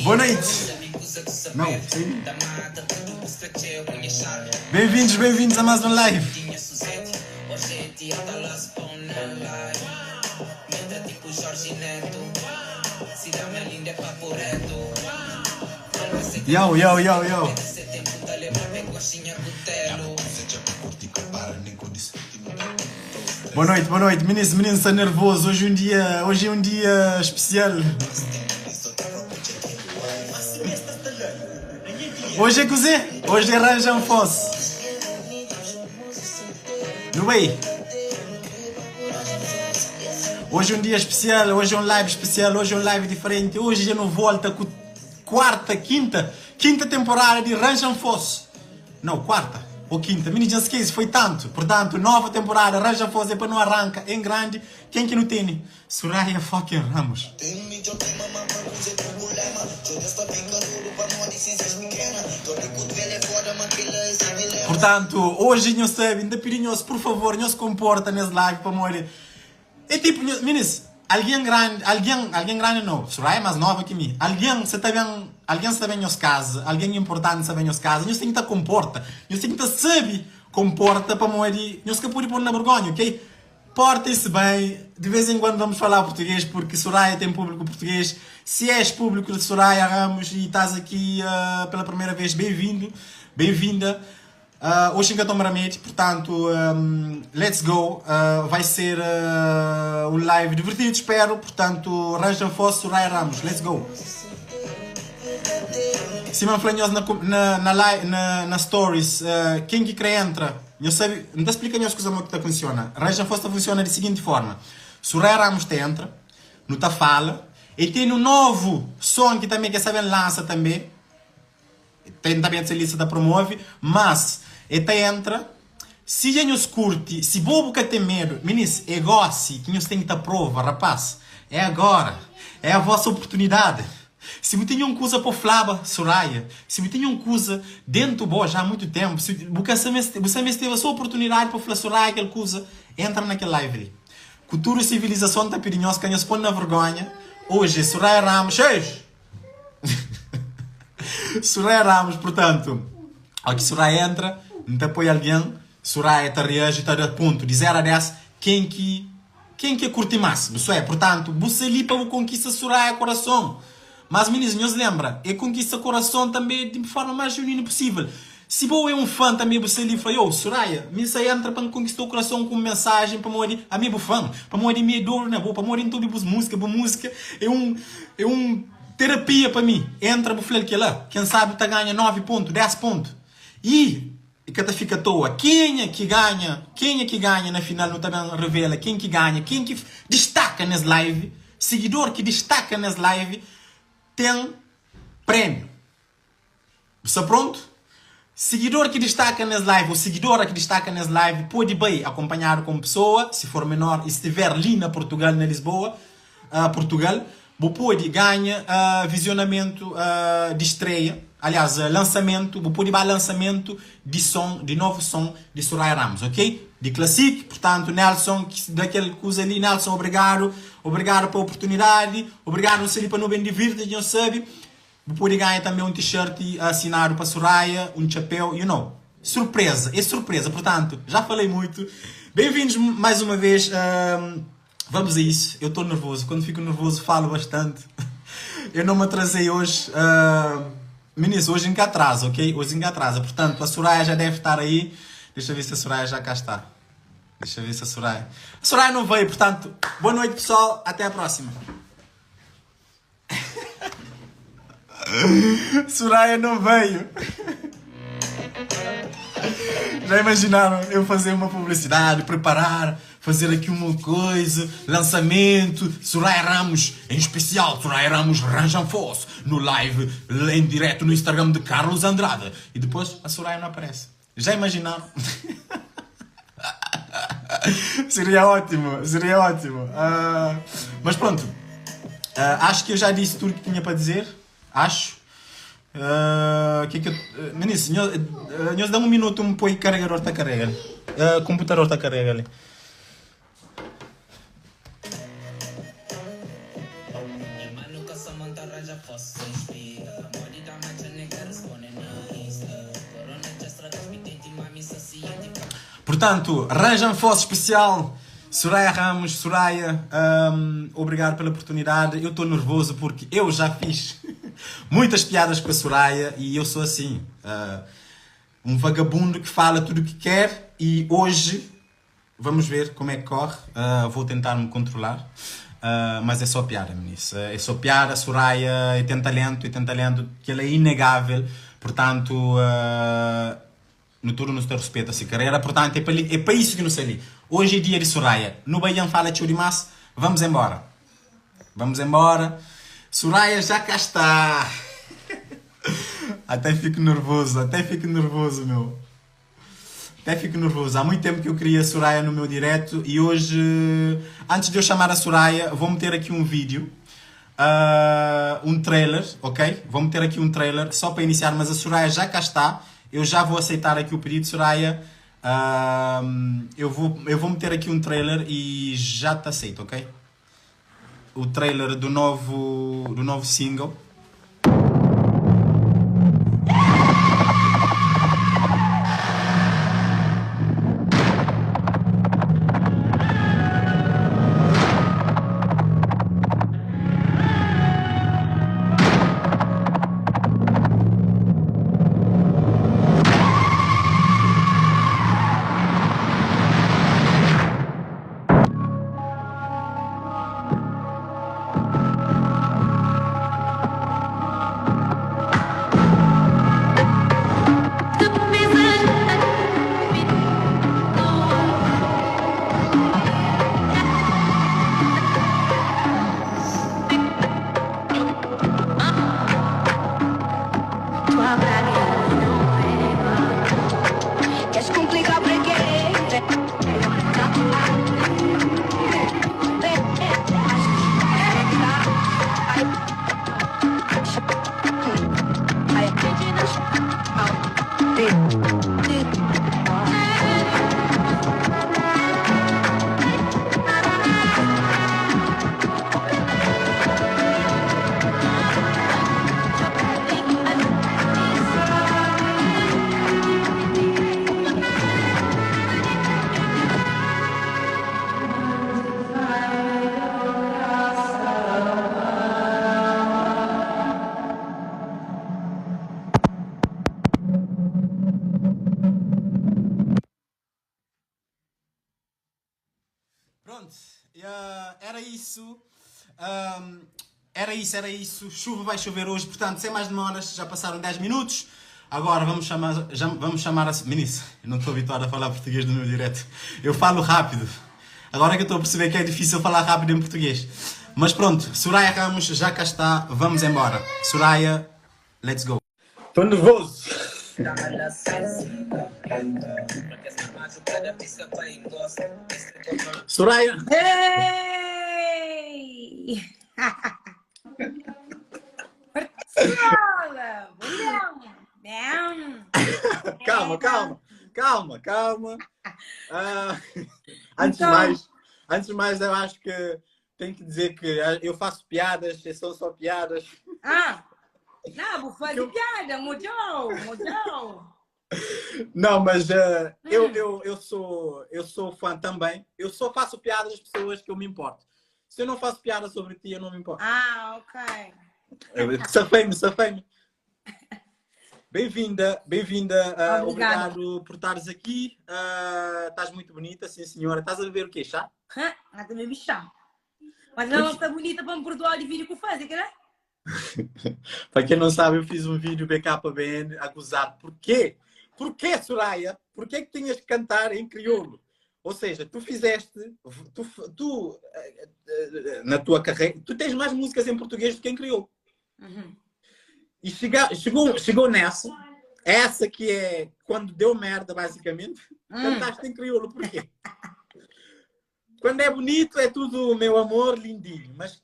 Boa noite. Não, sim. Bem-vindos, bem-vindos a mais um live. Yo, yo, yo, yo. Boa noite, boa noite. Menino, menino está nervoso. Hoje é um dia, hoje é um dia especial. Hoje é cozer, hoje é arranja um fosse. No way. Hoje é um dia especial, hoje é um live especial, hoje é um live diferente. Hoje já não volta com quarta, quinta, quinta temporada de Ranjam Fosse. Não, quarta ou quinta. Mini já esquece, foi tanto. Portanto, nova temporada, Ranjam Fosse é para não arranca em grande. Quem que não tem? Soraya fucking Ramos. Portanto, hoje nós sabe, ainda pedimos, por favor, nós comporta nesse live para morrer. É tipo, minis, alguém grande, alguém, alguém grande não, Soraya é mais nova que mim. Alguém, você tá bem, alguém está bem em casa, alguém importante está bem em casa, nós tem que estar comporta, nós tem que estar sabe comporta para morrer, nós que pode pôr na vergonha, ok? Portem-se bem, de vez em quando vamos falar português porque Soraya tem público português. Se és público de Soraya Ramos e estás aqui uh, pela primeira vez, bem-vindo, bem-vinda. Uh, hoje em Ramete, portanto, um, let's go. Uh, vai ser uh, um live divertido, espero. Portanto, Ranjam Fosse, Soraya Ramos, let's go. Simão Flanhos na, na, na, na, na stories, uh, quem que quer entra? Eu sabe, não te explica as coisas como que funciona. Ranjam Fosse funciona da seguinte forma: Soraya Ramos te entra, não te fala, e tem um novo som que também quer saber lança também tem também essa lista da promove, mas eta entra, se já nos curte, se bobo que tem medo, meninos, é gosse que nos tem que dar prova, rapaz, é agora, é a vossa oportunidade. Se você tem um coisa para flaba, Soraya, se você tem um coisa dentro bo já há muito tempo, se você você teve a sua oportunidade para falar Soraya aquela coisa, entra naquele live ali. Cultura e civilização tá pedindo nós que nos põe na vergonha. Hoje, Soraya Ramos, cheio! Soraya Ramos, portanto, aqui Soraya entra, não te apoia alguém, Soraya te reage, te dá ponto de 0 a 10, quem que, quem que curte mais, isso é, portanto, você ali para conquista Soraya coração. Mas, meninos, nos lembra, é conquista coração também de forma mais genuína possível. Se você é um fã também, você ali fala, oh, Soraya, me entra para conquistar o coração com mensagem para morrer, a mim fã, para morrer minha dor na boa, para morrer em tudo música, boa música, é um, é um terapia para mim. Entra, vou falar que lá, quem sabe tá ganha 9 pontos, 10 pontos. E que tá fica à toa. Quem é que ganha? Quem é que ganha na final não também revela quem que ganha, quem que destaca nesse live, seguidor que destaca nesse live tem prêmio. Está pronto? Seguidor que destaca nesse live, ou seguidora que destaca nesse live, pode bem acompanhar com pessoa, se for menor e estiver ali na Portugal, na Lisboa, uh, Portugal, pode ganha uh, visionamento uh, de estreia, aliás, uh, lançamento, pode dar lançamento de som, de novo som de Soraya Ramos, ok? De Classic, portanto, Nelson, daquele coisa ali, Nelson, obrigado, obrigado pela oportunidade, obrigado, não sei para não bem divirta, não sabe. Pode ganhar também um t-shirt assinado para Soraya, um chapéu, you know. Surpresa, é surpresa, portanto, já falei muito. Bem-vindos mais uma vez. Um, vamos a isso. Eu estou nervoso. Quando fico nervoso, falo bastante. Eu não me atrasei hoje. Uh, meninos, hoje ainda atrasa, ok? Hoje ainda atrasa. Portanto, a Soraya já deve estar aí. Deixa eu ver se a Soraya já cá está. Deixa eu ver se a Soraya. A Soraya não veio, portanto, boa noite, pessoal. Até a próxima. Soraya não veio. Já imaginaram eu fazer uma publicidade, preparar, fazer aqui uma coisa, lançamento, Soraya Ramos, em especial Soraya Ramos Ranjam Fosse, no live, em direto no Instagram de Carlos Andrade. E depois a Soraya não aparece. Já imaginaram? Seria ótimo, seria ótimo. Ah, mas pronto, Ah, acho que eu já disse tudo que tinha para dizer. Acho. Ah, que que eu, Meninos, nho, nhos dá um minuto, me põe carregador tá carrega. Ah, computador tá carrega ali. Portanto, Ranjam Fosse especial, Soraya Ramos, Soraya, obrigado pela oportunidade. Eu estou nervoso porque eu já fiz muitas piadas com a Soraya e eu sou assim, um vagabundo que fala tudo o que quer e hoje vamos ver como é que corre. Vou tentar me controlar. Mas é só piada, meninas. É só piada. Soraya tem talento, e tem talento que ela é inegável. Portanto, no tudo nos tem respeito a sua carreira. Portanto, é para isso que não sei ali. Hoje é dia de Soraya. No Baião fala tio demais. Vamos embora. Vamos embora. Soraya já cá está. Até fico nervoso, até fico nervoso, meu. Até fico nervoso. Há muito tempo que eu queria a Soraya no meu direto e hoje, antes de eu chamar a Soraya, vou meter aqui um vídeo, um trailer, ok? Vou meter aqui um trailer só para iniciar, mas a Soraya já cá está. Eu já vou aceitar aqui o pedido, Soraya. Eu vou meter aqui um trailer e já te aceito, ok? O trailer do novo single. Pronto, era isso. Era isso, era isso. Chuva vai chover hoje, portanto, sem mais demoras, já passaram 10 minutos. Agora vamos chamar, já, vamos chamar a... Meninas, eu não estou habituado a falar português no meu direto. Eu falo rápido. Agora que eu estou a perceber que é difícil falar rápido em português. Mas pronto, Soraya Ramos já cá está. Vamos embora. Soraya, let's go. Estou nervoso. Soraya. Ei! Marcela! Bom Calma, calma, calma, calma. Antes de Então. mais, antes de mais, eu acho que tenho que dizer que eu faço piadas, são só piadas. Ah, não, vou fazer piada, mudou, mudou. Não, mas eu sou fã também. Eu só faço piadas às pessoas que eu me importo. Se eu não faço piada sobre ti, eu não me importo. Ah, ok. Safei-me, safei-me. Bem-vinda, bem-vinda. Obrigada. Obrigado por estares aqui. Estás muito bonita, sim senhora. Estás a beber o quê? Chá? Hã? Ah, também bebi chá. Mas ela não está bonita para me perdoar de vídeo que eu faço, quer? Para quem não sabe, eu fiz um vídeo BKBN a gozar. Porquê? Porquê, Soraya? Porquê que tinhas que cantar em crioulo? Ou seja, tu fizeste, tu, tu, na tua carreira, tu tens mais músicas em português do que em crioulo. E chegou nessa, essa que é quando deu merda, basicamente, cantaste em crioulo. Porquê? Quando é bonito é tudo meu amor lindinho, mas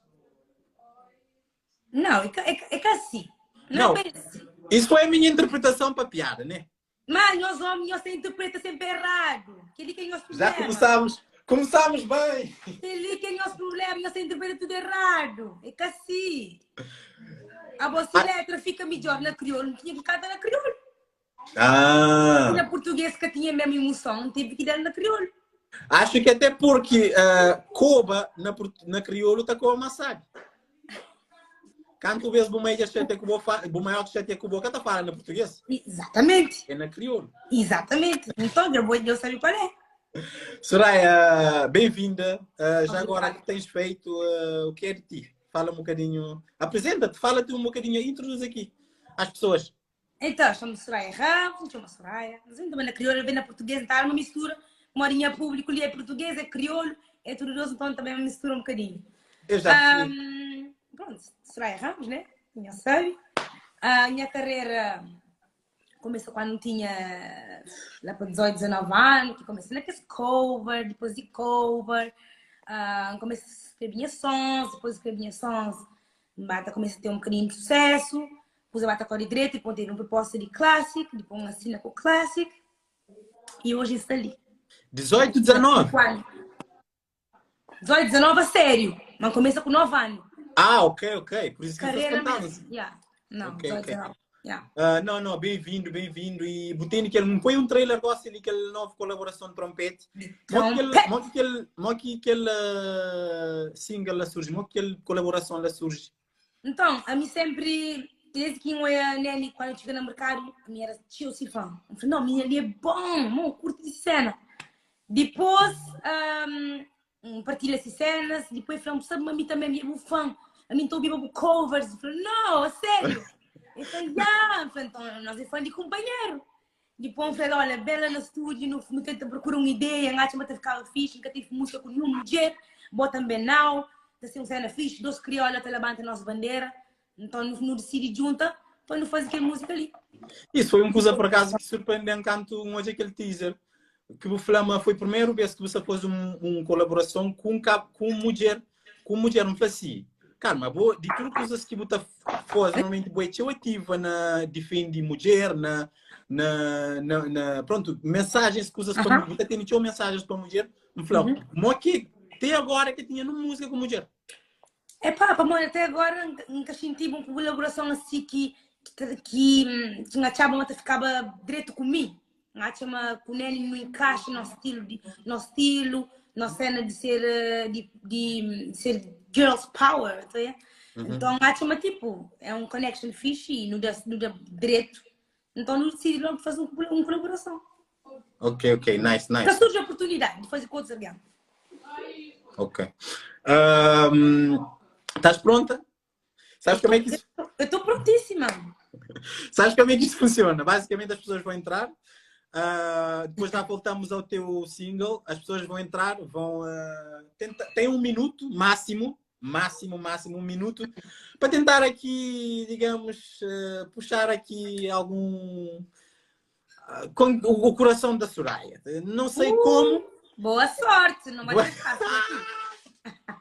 Não, é que, é, que- é que assim. Não, Não. é bem assim. Isso foi a minha interpretação para piada, né? Mas nós homens, nós interpreta sempre errado. Aquele que é nosso Já problema. começamos, começamos bem. Aquele que é nosso problema, nós interpreta tudo errado. É que assim. A vossa letra fica melhor na crioulo, não tinha que cantar na crioulo. Ah. Na português que tinha a mesma emoção, tive que dar na crioulo. Acho que até porque coba na crioulo tá com a sabe. Canto vez bumei já que vou bumei que que vou canta fala na português. Exatamente. É na crioulo. Exatamente. Então eu vou eu sabe qual é. Soraya, bem-vinda. Já agora o que tens feito, o que é de ti? Fala um bocadinho, apresenta-te, fala-te um bocadinho, introduz aqui às pessoas. Então, chamo-me Soraya Ramos, me chamo Soraya, mas eu também na crioula, vem na portuguesa, então é uma mistura, morinha público ali é português, é crioulo, é tudo doce, então também me mistura um bocadinho. Eu já percebi. Pronto, Soraya Ramos, né? Já sabe. A minha carreira começou quando tinha lá para 18, 19 anos, que comecei naquele cover, depois de cover, comecei a escrever minhas sons, depois de escrever minhas sons, bata comecei a ter um bocadinho de sucesso, depois a bata com a direita, depois teve uma proposta de Classic, depois uma assina com o Classic, e hoje está ali. 18, 19? Quando? 18, 19 a sério, mas começa com 9 anos. Ah, ok, ok. Por isso que Carreira você contava. mesmo. Yeah. Não, Ok, 18, ok. 19. Yeah. Não, não, bem-vindo, bem-vindo. E botei que ele põe um trailer gosta ali, aquele nova colaboração de trompete. Trompete. Mo que aquele, mo que aquele, single lá surge, mo que aquele colaboração lá surge. Então, a mim sempre, desde que eu era nene, quando eu cheguei no mercado, a minha era tio fã. Eu falei, não, minha ali é bom, bom, curto de cena. Depois, partilha essas cenas, depois falei, sabe, a mim também é um fã. A mim estou ouvindo covers. Eu falei, não, a sério. Eu falei, yeah. Eu falei, então, nós é fã de companheiro. Depois eu falei, olha, bela no estúdio, no tenta procurar uma ideia, não acha que ficar fixe, nunca tive música com nenhuma mulher, bota bem now, tá sendo cena fixe, dois crioula até levanta a nossa bandeira, então não decide junta, para não fazer aquela música ali. Isso foi uma coisa por acaso que surpreendeu tanto um hoje aquele teaser, que o Flama foi a primeira vez que você fez um colaboração com mulher, com mulher, não foi assim. Calma, boa, de tudo coisas que você faz, normalmente boa, é ativa na defende mulher, na, pronto, mensagens, coisas para mulher, você tem tinha mensagens para mulher, não falou, mas que até agora que tinha numa música com mulher. É pá, pá, mano, até agora nunca senti uma colaboração assim que achava que ficava direito comigo. Achava que o Nelly não encaixa no nosso estilo, de, nosso estilo, nossa cena de ser, de, de, de ser girls power, tá? Então, acho que tipo, é um connection fixe e não dá, não dá direito. Então, não decidi logo fazer uma colaboração. Ok, ok, nice, nice. Então surge a oportunidade de fazer com outros alguém. Ok. Estás pronta? Sabes como é que isso... Eu estou prontíssima. Sabes como é que isto funciona? Basicamente as pessoas vão entrar, depois já voltamos ao teu single, as pessoas vão entrar, vão, tentar, tem um minuto máximo, máximo, máximo um minuto, para tentar aqui, digamos, puxar aqui algum, com o coração da Soraya. Não sei como. Boa sorte, não vai ser fácil aqui.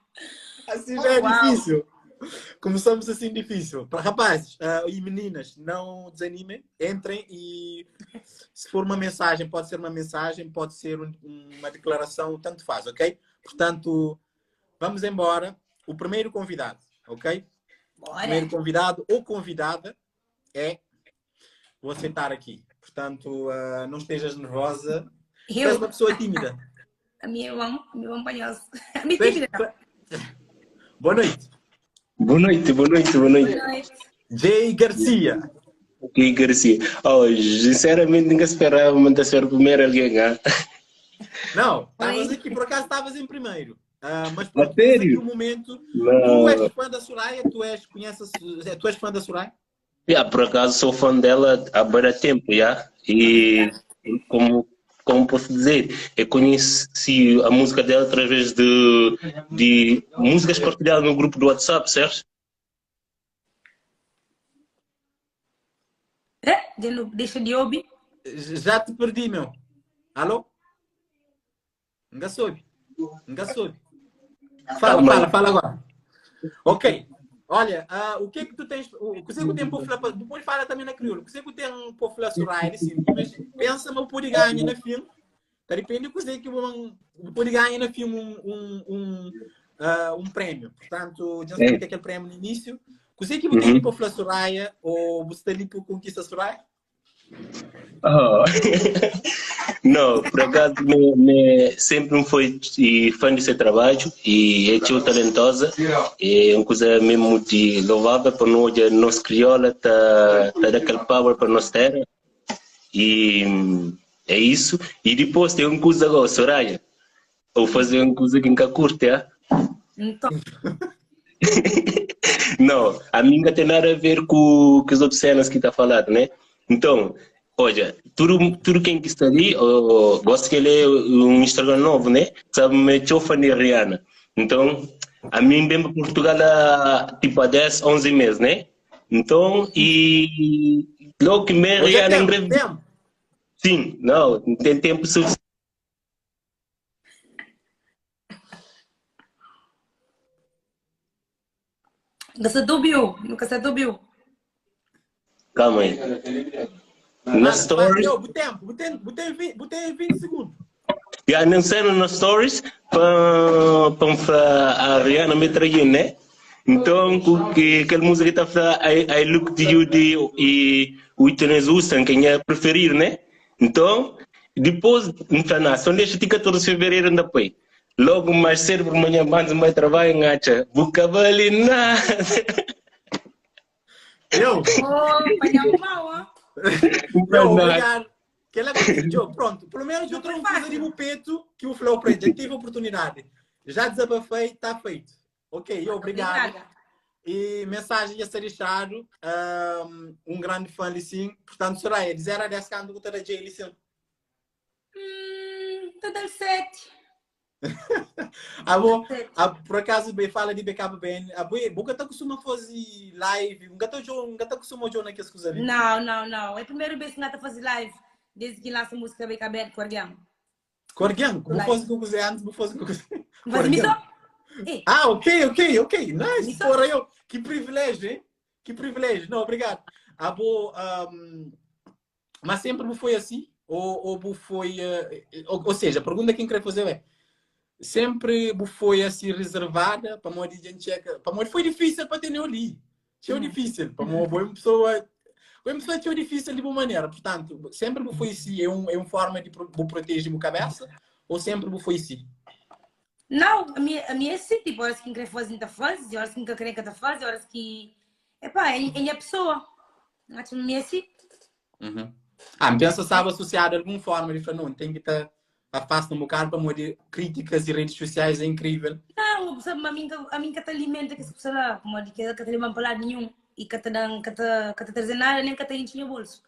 Assim já é Oh, uau. difícil. Começamos assim difícil. Para rapazes, e meninas, não desanimem, entrem e se for uma mensagem, pode ser uma mensagem, pode ser uma declaração, tanto faz, ok? Portanto, vamos embora. O primeiro convidado, ok? Bora. O primeiro convidado ou convidada é... Vou aceitar aqui. Portanto, não estejas nervosa. Eu? Tu és uma pessoa tímida. A minha irmã, a minha irmã panhosa. A minha Tu és tímida. Boa noite. Boa noite, boa noite, boa noite. Boa noite. Jay Garcia. Jay Garcia. Oh, sinceramente, nunca esperava mandar ser o primeiro alguém, ah? Não, estavas Oi. aqui, por acaso estavas em primeiro. Mas pronto, A sério? tens aqui um momento. Não. Tu és fã da Soraya? Tu és, conheces, tu és fã da Soraya? Yeah, por acaso sou fã dela há bastante tempo, já. E como posso dizer, eu conheci a música dela através de músicas partilhadas no grupo do WhatsApp, certo? É, deixa de ouvir. Já te perdi, meu. Alô? Nunca soube. Nka soube. Fala, fala, fala agora. Ok. Olha, uh, o que é que tu tens, o, o que é que tem para falar, depois fala também na crioulo, o que é que tem para falar Soraya, assim, mas pensa, mas pode ganhar na fim, de repente o que é que pode ganhar na fim um, um, um, uh, um prêmio. Portanto, já sabe que aquele prêmio no início. O que é que você tem para falar Soraya, ou você está ali para conquistar Soraya? Oh. Não, por acaso me, me, sempre me foi e fã de seu trabalho e é tio talentosa é uma coisa mesmo de louvável para nós, a nossa crioula tá, tá daquele power para nossa terra e é isso. E depois tem uma coisa agora, Soraya, vou fazer uma coisa que nunca curte, é? Então. Não, a mim não tem nada a ver com, com as outras cenas que está falando, né? Então, olha, tudo, tudo quem que está ali, oh, gosto que ele é um Instagram novo, né? Sabe, me fã de Rihanna. Então, a mim vem para Portugal há, tipo há 10, 11 meses, né? Então, e logo que me Rihanna engravidou. Sim, não, tem tempo suficiente. Nunca se dubiu, nunca se dubiu. Calma aí. Na stories. Yo, tempo, botei, botei 20 segundos. E anunciaram nas stories para a Rihanna me trair, né? Então, que aquela música está falando I, I Look to You de e Whitney Houston, quem é preferir, né? Então, depois, então, só deixa de 14 de fevereiro ainda foi. Logo mais cedo por manhã, antes mais trabalho, engacha. Buca vale nada. Eu? Oh, mal, ó. Eu, obrigado. Que ela Joe, pronto, pelo menos eu trouxe coisa de peito que o Flow prende. Já tive a oportunidade. Já desabafei, está feito. Ok, eu, obrigado. Obrigada. E mensagem ia ser deixado. Um, um grande fã ali sim. Portanto, Soraya, de 0 a 10 canto com a Jay sim. Total 7. ah, bom, ah, por acaso, bem, fala de BKBN. Ah, bem, nunca tá costuma fazer live, nunca tá nunca tá costuma jogar naquelas coisas ali. Não, não, não. É a primeira vez que nós tá fazer live, desde que lança a música BKBN com alguém. Com alguém? Vou fazer com você antes, vou fazer com você. Mas me só? Ah, ok, ok, ok. Nice. Porra, eu. Que privilégio, hein? Que privilégio. Não, obrigado. Ah, bom, um, mas sempre foi assim? Ou, ou foi. Eh, ou, ou seja, a pergunta que eu quero fazer é: sempre foi assim reservada para morrer de gente checa? Para morrer foi difícil para ter ali. Foi hum. difícil. Para morrer uma pessoa. Foi uma pessoa difícil de uma maneira. Portanto, sempre foi assim. É, um, é uma forma de proteger a cabeça? Ou sempre foi assim? Não, a minha, a minha é assim, tipo, horas que quer fazer, não faz, horas que quer que faz, horas que. Epá, é, é a pessoa. Acho que a minha é assim. Uhum. Ah, pensa sabe associado de alguma forma de falar, não, tem que estar afasta um bocado para morrer críticas e redes sociais é incrível. Não, sabe, a mim, a mim que te alimenta que se pessoa lá, como de que que te leva para lado nenhum e que te dá, que te, que te trazer nada, nem que te enche o bolso.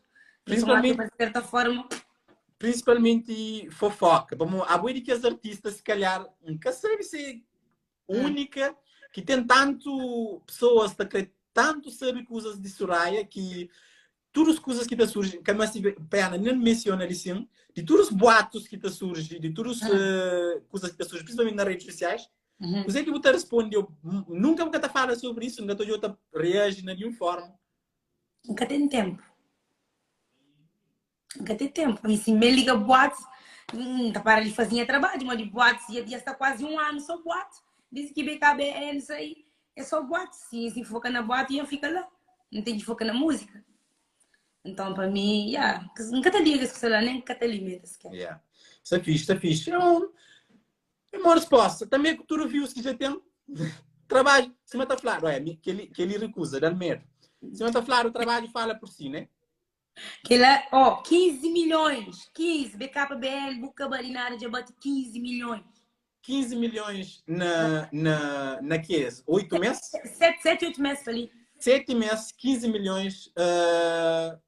Principalmente, de certa forma. Principalmente fofoca. Vamos, a boa de que as artistas, se calhar, nunca sabe ser única, que tem tanto pessoas que tanto sabe coisas de Soraya que todas as coisas que te surgem, que não pena nem menciona ali sim, de todos os boatos que te surgem, de todas as uh, coisas que te surgem, principalmente nas redes sociais, uhum. você que você responde, eu nunca nunca te fala sobre isso, nunca te reage de nenhuma forma. Nunca tem tempo. Nunca tem tempo. E se me liga boatos, tá para de fazer trabalho, mas de boatos, já está quase um ano só boato. Diz que BKBN, isso aí, é só boato. Se, se foca na boate, eu fico lá. Não tem que focar na música. Então, para mim, yeah, nunca te liga, sei lá, nem nunca te alimenta sequer. Yeah. Isso é fixe, isso é fixe. É, um, é uma resposta. Também que tu views que já tem trabalho. Se me está a falar, é, que ele, que ele recusa, dá medo. Se me está a falar, o trabalho fala por si, né? Que ele é, ó, 15 milhões, 15, BKBL, Buca Barinara, já bate 15 milhões. 15 milhões na, na, na que 8 meses? 7, 7, 8 meses ali. 7 meses, 15 milhões. Uh,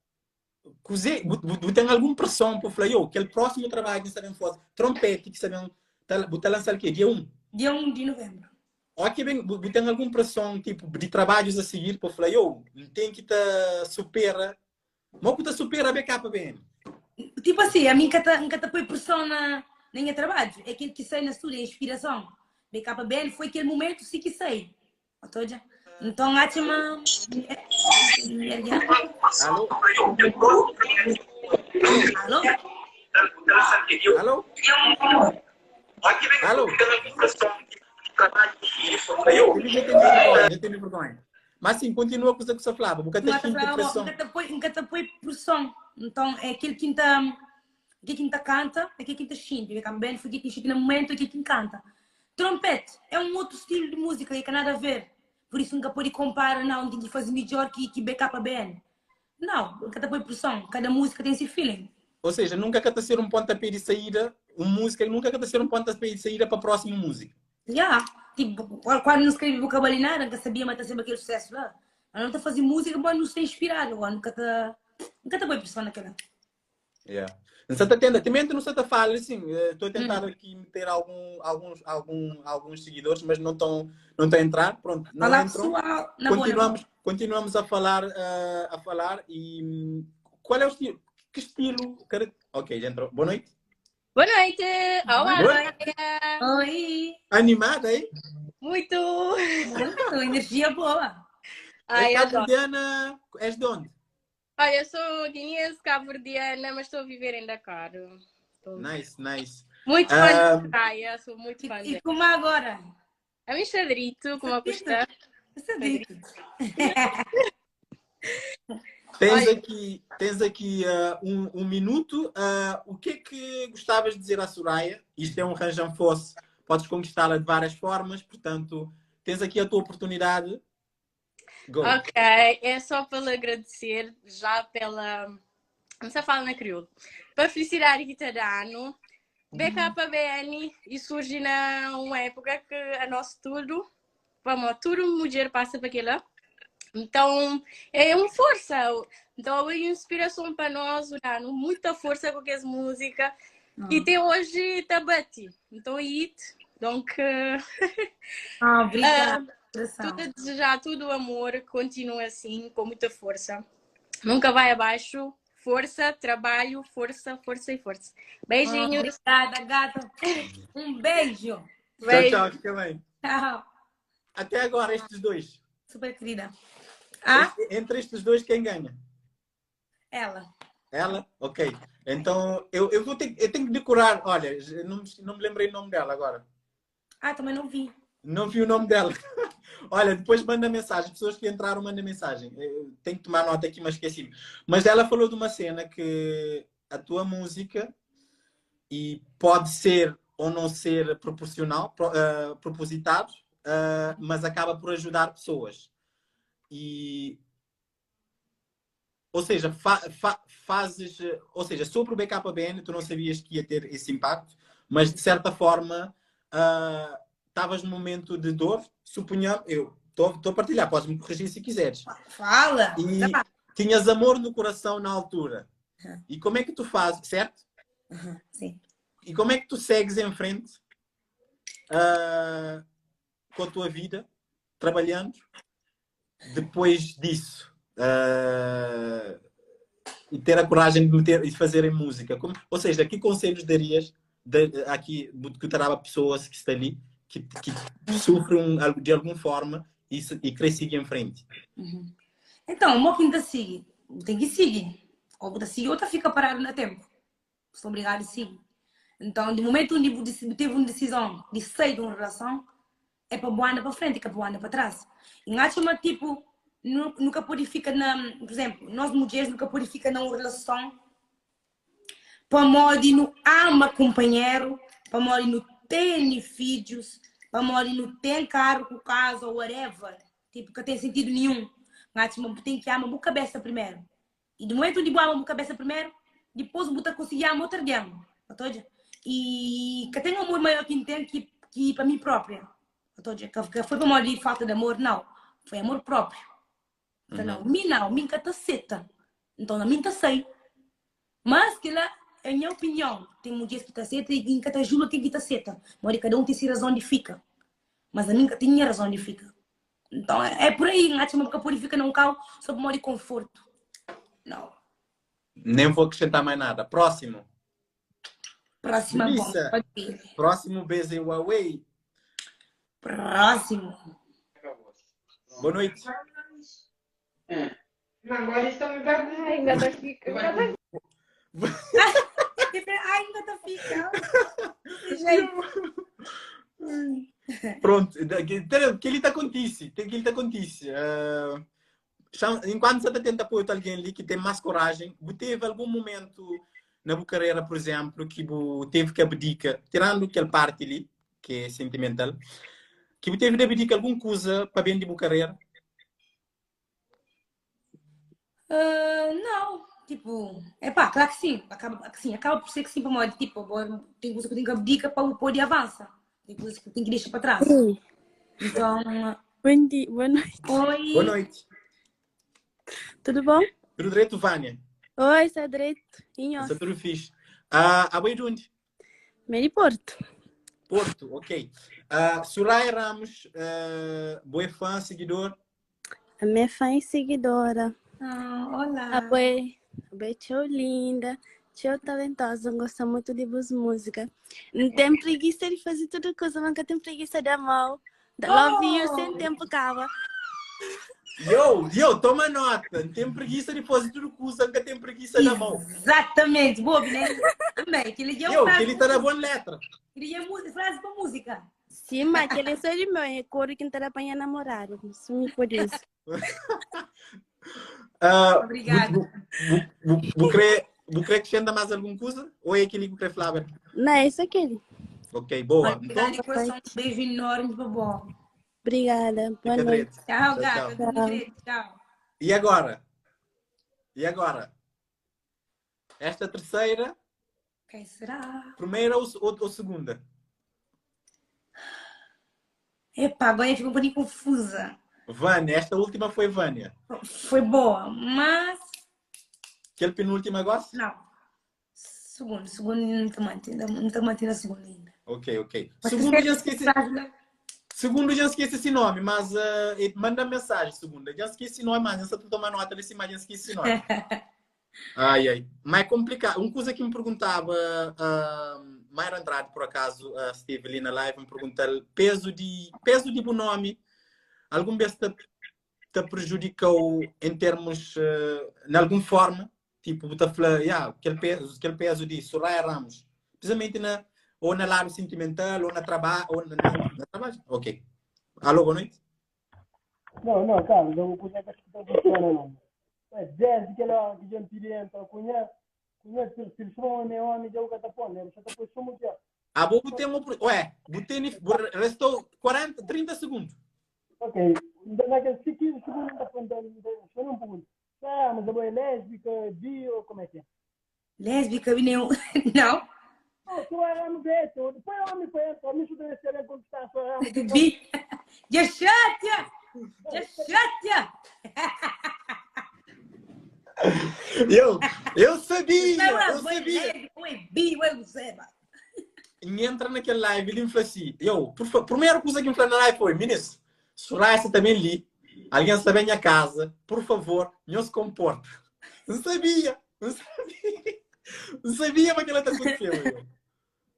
tem alguma pressão para falar, eu, aquele próximo trabalho que sabem fazer, trompete que sabem, tá, lançar o quê? Dia 1? Dia 1 de novembro. Ok, bem, tem alguma pressão tipo, de trabalhos a seguir para falar, eu, tem que te supera, mas que te supera a BKBN? Tipo assim, a mim que te, que te põe pressão na. na nha trabadju. É kel ki sai na studio, é inspirason. BKBN foi kel momentu si ki sai. Tá odja? Nton atxa ma Alô? Alô? Alô? Alô? Eu tenho vergonha. Mas sim, continua com o que você falava. Nunca te sinto pressão. Nunca te põe pressão. Então, é aquilo que tá, aquilo que tá canta, é aquilo que tá xinte. Também foi aquilo que xinte no momento, é aquilo que canta. Trompete é um outro estilo de música que tem nada a ver. Por isso nunca pode comparar, não, tem que fazer melhor que, que BKBN. Não, nunca te põe pressão. Cada música tem seu feeling. Ou seja, nunca quer ser um pontapé de saída, uma música nunca quer ser um pontapé de saída para a próxima música. Yeah. Tipo, quando não escrevi vocabulário nada, nunca sabia mas tá sempre aquele sucesso lá. Mas não tá fazendo música, mas não está inspirado, nunca tá nunca tá põe pressão naquela. Yeah. Não está tendo, também não está a falar assim, estou a tentar aqui meter algum, alguns, algum, alguns seguidores, mas não estão não estão a entrar, pronto, não Olá, entram. pessoal, na boa, na Continuamos, boa. continuamos a falar, a falar e qual é o estilo? Que estilo? Ok, já entrou. Boa noite. Boa noite! Olá, Boa noite. Oi! Animada, hein? Muito! Muito, energia boa. Ai, É adoro. cabo-verdiana, és de onde? Olha, eu sou guineense, cabo-verdiana, mas estou a viver em Dakar. Estou Nice, nice. muito fã Ah, de praia, sou muito fã E dela. como agora? A mim xadrito, como a custa. Sadito. Tens Olha. aqui, tens aqui um minuto. O que é que gostavas de dizer à Soraya? Isto é um ranjão fosse. Podes conquistá-la de várias formas, portanto, tens aqui a tua oportunidade. Go. Ok, é só para lhe agradecer já pela. Não sei falar na crioulo. Para felicitar aqui Tadano. BKBN e surge na uma época que a nosso tudo, vamos, tudo mulher passa para aquela. Então, é uma força. Então, é uma inspiração para nós, Urano, muita força com essa música. E até hoje tá bate. Então, it. Donc, Ah, obrigada. tudo a desejar, tudo o amor, continua assim, com muita força. Nunca vai abaixo. Força, trabalho, força, força e força. Beijinhos. Obrigada, gata. Um beijo. Tchau, Beijo. tchau, fica bem. Tchau. Até agora, estes dois. Super querida. Ah, Entre estes dois, quem ganha? ela. Ela? Ok. Então, eu, eu vou ter, eu tenho que decorar. Olha, não, não me lembrei o nome dela agora. Ah, também não vi. Não vi o nome dela. Olha, depois manda mensagem. Pessoas que entraram, manda mensagem. Eu tenho que tomar nota aqui, mas esqueci. Mas ela falou de uma cena que a tua música, e pode ser ou não ser proporcional, propositado, mas acaba por ajudar pessoas. E, ou seja, fa, fa, fazes, ou seja, sobre o BKBN, tu não sabias que ia ter esse impacto, mas de certa forma, estavas num momento de dor, suponhamos, eu estou a partilhar, podes-me corrigir se quiseres. Fala! E Tá. tinhas amor no coração na altura. E como é que tu fazes, certo? Sim. E como é que tu segues em frente, com a tua vida, trabalhando, depois disso? E ter a coragem de meter e fazer em música. Como, ou seja, que conselhos darias de, aqui, que terá pessoas que estão ali, que sofrem de alguma forma e querem seguir em frente? Então, o meu quinta sigue. Tem que seguir. Ou você sigue ou fica parado no tempo. Sou obrigado a seguir. Então, de momento onde teve uma decisão de sair de uma relação, é para boa andar para frente, que é para andar para trás. E acho que, tipo, nunca pode ficar na... Por exemplo, nós mulheres nunca pode ficar numa relação para modo não ama companheiro, para modo não tem filhos, para modo não tem carro, com casa ou whatever. Tipo, que tem sentido nenhum. Mas tem que amar a cabeça primeiro. E do momento onde eu amo a cabeça primeiro, depois vou conseguir amar outra alguém. E que tem um amor maior que tem que para mim própria. Que foi para modo de falta de amor, não. Foi amor próprio. Então, não, mim não, mim que tá seta. Então, na mim tá sei. Mas que lá, é a minha opinião. Tem mulheres que tá seta e quem que tá julga quem que tá seta. Mas cada um tem sua razão de fica. Mas a mim que tem a razão de fica. Então, é por aí. Não acho que pode ficar num carro só por modo de conforto. Não. Nem vou acrescentar mais nada. Próximo. Próxima bomba. Melissa, Pode ir. próximo beijo em Huawei. Próximo. Boa noite. Agora estão me perguntando. Ainda tá fica. Ainda tá Ai, ainda tá fica. Desse jeito. Pronto, que ele tá acontece, que ele tá acontece. Uh, enquanto você tá tenta apoiar alguém ali que tem mais coragem, você teve algum momento na sua carreira, por exemplo, que você teve que abdicar, tirando aquela parte ali, que é sentimental, que você teve de abdicar alguma coisa para bem de sua carreira? Uh, não, tipo, é pá, claro que sim, acaba, sim, acaba por ser que sim, para modo, tipo, tem coisa que eu tenho que abdicar para poder avançar, tem coisas que eu tenho que deixar para trás. Sim. Então, Bom dia, boa noite. Oi. Boa noite. Tudo bom? Tudo direito, Vânia? Oi, está direito. Está tudo fixe. Uh, a boi de onde? Meio de Porto. Porto, ok. Uh, Soraya Ramos, uh, boa fã, seguidor. A minha fã e seguidora. Ah, olá. A boi, a boi tchau linda, tchau talentosa, gosta muito de boas música. Não tem preguiça de fazer tudo coisa, nunca tem preguiça de amor. Love you, sem tempo acaba. Yo, yo, toma nota. Não tem preguiça de fazer tudo coisa, nunca tem preguiça da mão. Exatamente, bobo, né? Também, que ele é Yo, que ele tá na boa letra. Ele é frase para música. Sim, mas aquele sou de meu, é cor que não tá apanhar namorado. Sumi por isso. Uh, Obrigada. Você quer acrescentar mais alguma coisa? Ou é aquele que quer falar? Não, é isso aquele. Ok, boa. Obrigada, então, coração. Um beijo enorme para bom. Obrigada. Boa noite. Tchau, gata. Tchau. Tchau. E agora? E agora? Esta terceira. Quem será? Primeira ou, ou, ou segunda? Epá, agora eu fico um pouquinho confusa. Vânia, esta última foi Vânia. Foi boa, mas. Aquele penúltimo agora? Não. Segundo, segundo não estou mantendo, não estou mantendo a segunda ainda. Ok, ok. Mas segundo já esqueci. Segundo já esqueci esse nome, mas uh, manda mensagem, segunda. Já esqueci nome, mas já estou tomando nota desse, mas já esqueci nome. ai, ai. Mas é complicado. Uma coisa que me perguntava, uh, Mayra Andrade, por acaso, uh, esteve ali na live, me perguntou peso de peso de bom nome, algum vez te, te prejudicou em termos, uh, em alguma forma? Tipo, te fala, yeah, aquele peso, aquele peso de Soraya Ramos, precisamente na, ou na lado sentimental, ou na trabalho, ou na, na, na trabalho. Ok. Alô, boa noite. Não, não, Carlos, eu vou coisa que não funciona, não. É, desde que ela que a gente entra, conhece, conhece, telefone, homem, já o catapone, né? Já tá por sumo já. Ah, vou botar um, ué, botei, restou 40, 30 segundos. Ok, então naqueles 15 segundos, tá falando, só não pergunto. Ah, mas a é lésbica, bi, ou como é que é? Lésbica, bi, não. Não. Não, tu era homem, depois homem, foi, homem, isso deve ser conquistar, só era Bi. Já chatea! Já chatea! Eu, eu sabia, eu sabia. Oi, bi, oi, Zeba. E entra naquele live, ele me falou assim, eu, por favor, primeira coisa que me falou na live foi, ministro, Soraya também li, alguém está bem na casa, por favor, não se comporta. Não sabia, não sabia. Não sabia mas que ela está acontecendo.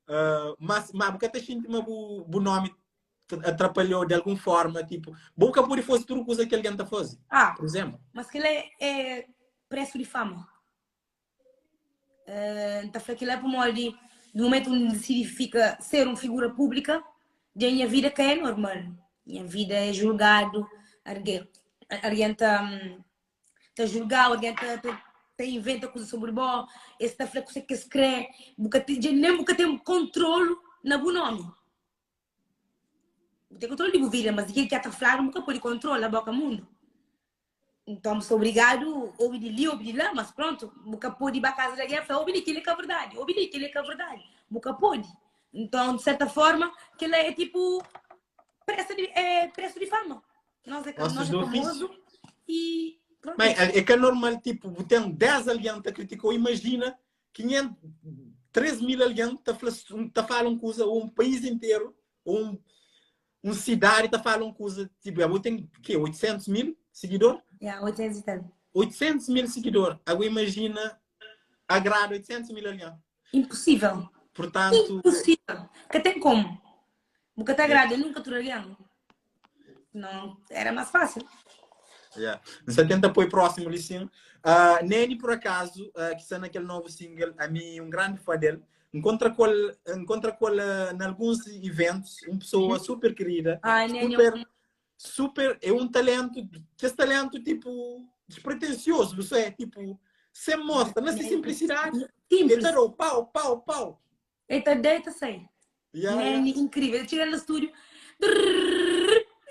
Uh, mas, mas porque até sinto o nome atrapalhou de alguma forma, tipo, boca por fosse tudo coisa que alguém está fazendo. Ah, por exemplo. Mas que ele é, é preço de fama. Tá falando que ele é para ali, no momento onde decidi fica ser uma figura pública, da minha vida que é normal. Minha vida é julgado, alguém, alguém tá, tá julgado, alguém tá, tá, tá inventa coisa sobre bom, esse tá falando que você que se crê, nem nunca tem controle na bom nome. Tem controle de vida, mas aquilo que está falando nunca pode controlar a boca mundo. Então, sou obrigado, ouvi de ali, ouvi de lá, mas pronto, nunca pode ir para casa de alguém e falar, ouvi de aquilo que é verdade, ouvi de aquilo que é verdade. Nunca pode. Então, de certa forma, aquilo é tipo preço de, é, preço de fama. Nós é, nós é famoso e pronto. Mas é que é normal, tipo, tem 10 alguém que te criticou, imagina 500, 3 mil alguém te falam coisa, ou um país inteiro, ou um, um cidade te falam coisa, tipo, eu tenho, que 800 mil seguidores? Yeah, 800 e tal. 800 mil seguidores. Agora imagina, agrada 800 mil alguém. Impossível. Portanto. Impossível. Ka tem como. Bu ka ta agrada nunca tudo alguém. Não, era mais fácil. Yeah. N sta tenta poi próximo ali sim. Uh, Neni, por acaso, uh, que está naquele novo single, a mim, um grande fã dele. Encontra com ele, encontra com ele uh, em alguns eventos, uma pessoa super querida, Ai, Neni, super, super, é um talento, que esse talento, tipo, despretensioso, você é, tipo, sem mostra, nessa simplicidade, Simples. ele tá pau, pau, pau. Eita, deita, sei. Yeah, Neni, yeah. incrível. Eu cheguei no estúdio,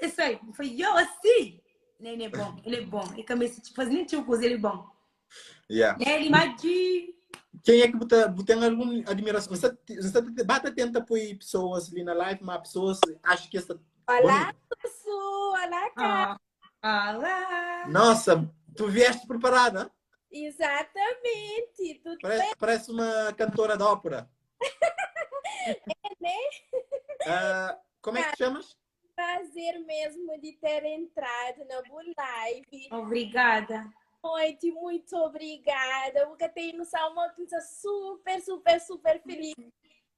eu sei. Foi eu assim. Neni é bom, ele é bom. E também se te faz nem tipo coisa, ele é bom. Yeah. Neni, Madi. Quem é que bota, tem alguma admiração? Você, você bata tenta pôr pessoas ali na live, mas pessoas acham que essa. Olá, Sussu! Olá, cara! Ah, olá! Nossa, tu vieste preparada? Exatamente! Tudo parece, bem? parece uma cantora de ópera. É, né? Como é que te chamas? Prazer mesmo de ter entrado na Bu Live. Obrigada. Noite, muito obrigada. Porque tenho noção, uma coisa super, super, super feliz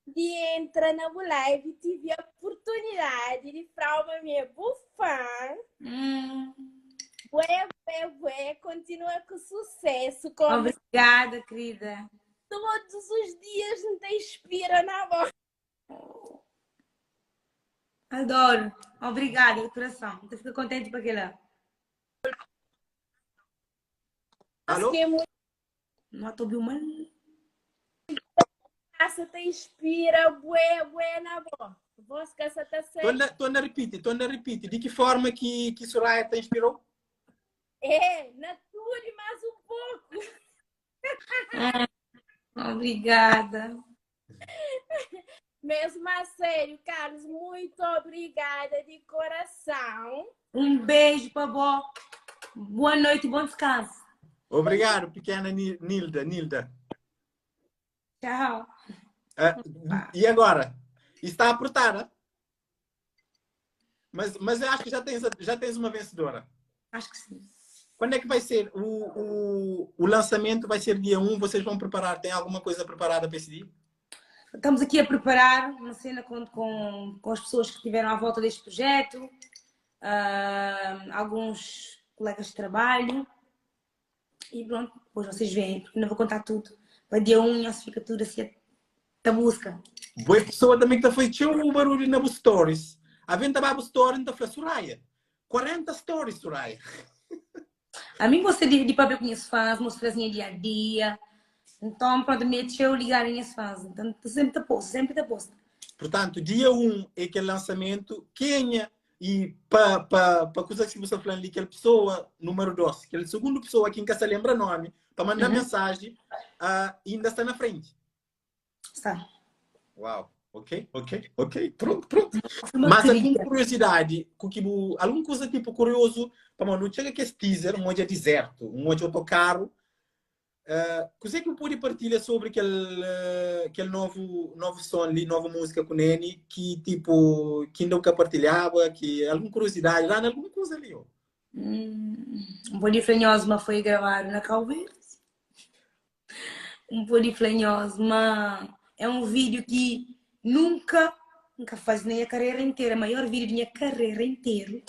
de entrar na Bu Live. Tive a oportunidade de falar uma minha fã. Bué, bué, bué. Continua com sucesso. Com Obrigada, querida. Todos os dias me te inspira na voz. Adoro. Obrigada, de coração. Eu fico contente para aquela. Alô? Que é muito... Não estou bem mal. Nossa, te inspira, bué, bué na voz. Voz que essa tá certa. Estou na repeat, estou na repeat. De que forma que, que Soraya te inspirou? É, na tua e mais um pouco. Obrigada. Mesmo a sério, Carlos, muito obrigada de coração. Um beijo para vó. Boa noite e bom descanso. Obrigado, pequena Nilda. Nilda. Tchau. E agora? Está apertada? Mas, mas eu acho que já tens, já tens uma vencedora. Acho que sim. Quando é que vai ser? O, o, o lançamento vai ser dia 1, vocês vão preparar? Tem alguma coisa preparada para esse dia? Estamos aqui a preparar uma cena com, com, com as pessoas que estiveram à volta deste projeto, alguns colegas de trabalho. E pronto, depois vocês veem, porque não vou contar tudo. Para dia 1, já se fica tudo assim, da busca. Boa pessoa também que está feito o barulho na Stories. A venda vai story, então fala, Soraya. 40 stories, Soraya. A mim gosta de, de papel com minhas fãs, mostrar assim dia a dia. Então, pronto, me eu ligar minhas fãs. Então, sempre te posto, sempre te posto. Portanto, dia 1 é aquele lançamento. Quem e para pa, pa coisa que você falando ali, aquela pessoa número 2, aquela segunda pessoa que nunca se lembra nome, para mandar mensagem, ainda está na frente. Está. Uau. Ok, ok, ok. Pronto, pronto. Mas alguma curiosidade, com que alguma coisa tipo curioso, para não chega que esse teaser, um hoje é deserto, um hoje autocarro. Coisa que pode partilhar sobre aquele, aquele novo, novo som ali, nova música com Neni, que tipo, que ainda nunca partilhava, que alguma curiosidade, lá alguma coisa ali, ó. Um Poliflenhosma foi gravado na Cabo Verde. Um Poliflenhosma é um vídeo que nunca, nunca faz nem a carreira inteira, maior vídeo da minha carreira inteira.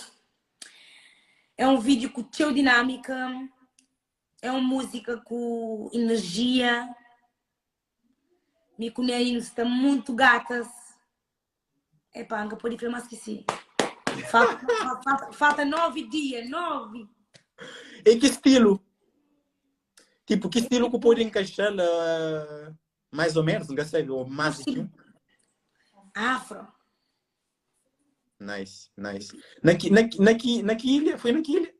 É um vídeo com teu dinâmica, é uma música com energia. Me comendo está muito gatas. É pá, nunca pode falar mais que sim. Falta, falta, falta 9 dias, 9. E que estilo? Tipo, que estilo que pode encaixar mais ou menos, não sei, ou mais de um? Afro. Nice, nice. Na que, na, na, que, na que ilha? Foi na que ilha?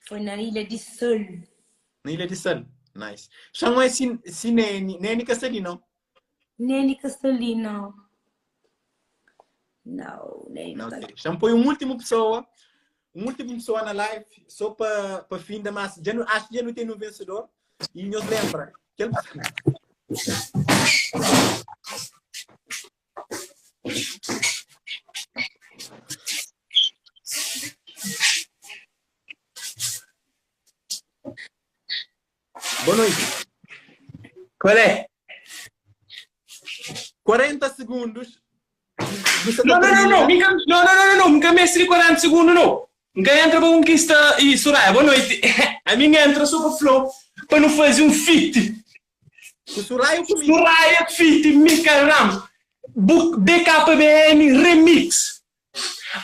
Foi na Ilha de Sal. Na Ilha de Sal, nice. Chama é Neni, Neni Cassali, não? Neni Cassali, não. Não, Neni não. Chama põe um último pessoa, um último pessoa na live, só para fim da massa. Já não, acho que já não tem um vencedor. E nos lembra. Que ele... Boa noite. Qual é? 40 segundos. Bu Não, não, não, não, minha, não, não, não, não, não, nunca mestre de 40 segundos, não. Nunca entra para conquista e Soraya, boa noite. A minha entra só para flow, para não fazer um feat. Com Soraya ou comigo? Soraya feat Mika Ram, BKBM Remix.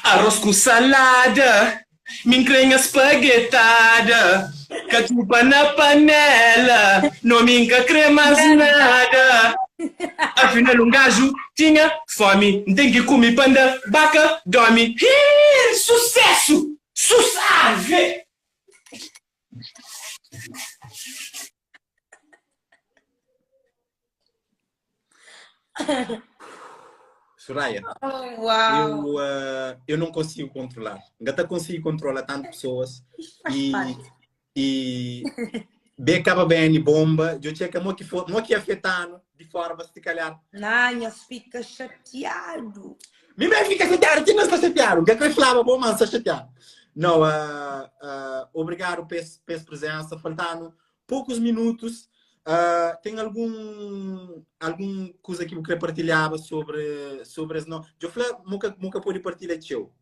Arroz com salada, mincrenha espaguetada, catupa na panela, não me crema nada. Afinal, um gajo tinha fome, tem que comer panda, vaca, dorme. Ih, sucesso! Suave! Soraya, Oh, uau! eu, uh, eu não consigo controlar. Ainda consigo controlar tantas pessoas. E, e BKBN bomba, eu tinha que mo que for, mo que afetando de forma se calhar. Não, fica chateado. Me me fica chateado, quem não está chateado? O que é que eu falava, bom, mano, está chateado. Não, uh, uh, obrigado pela presença, faltando poucos minutos. Uh, tem algum algum coisa que eu queria partilhar sobre sobre as não? Eu falei, nunca nunca pude partilhar teu.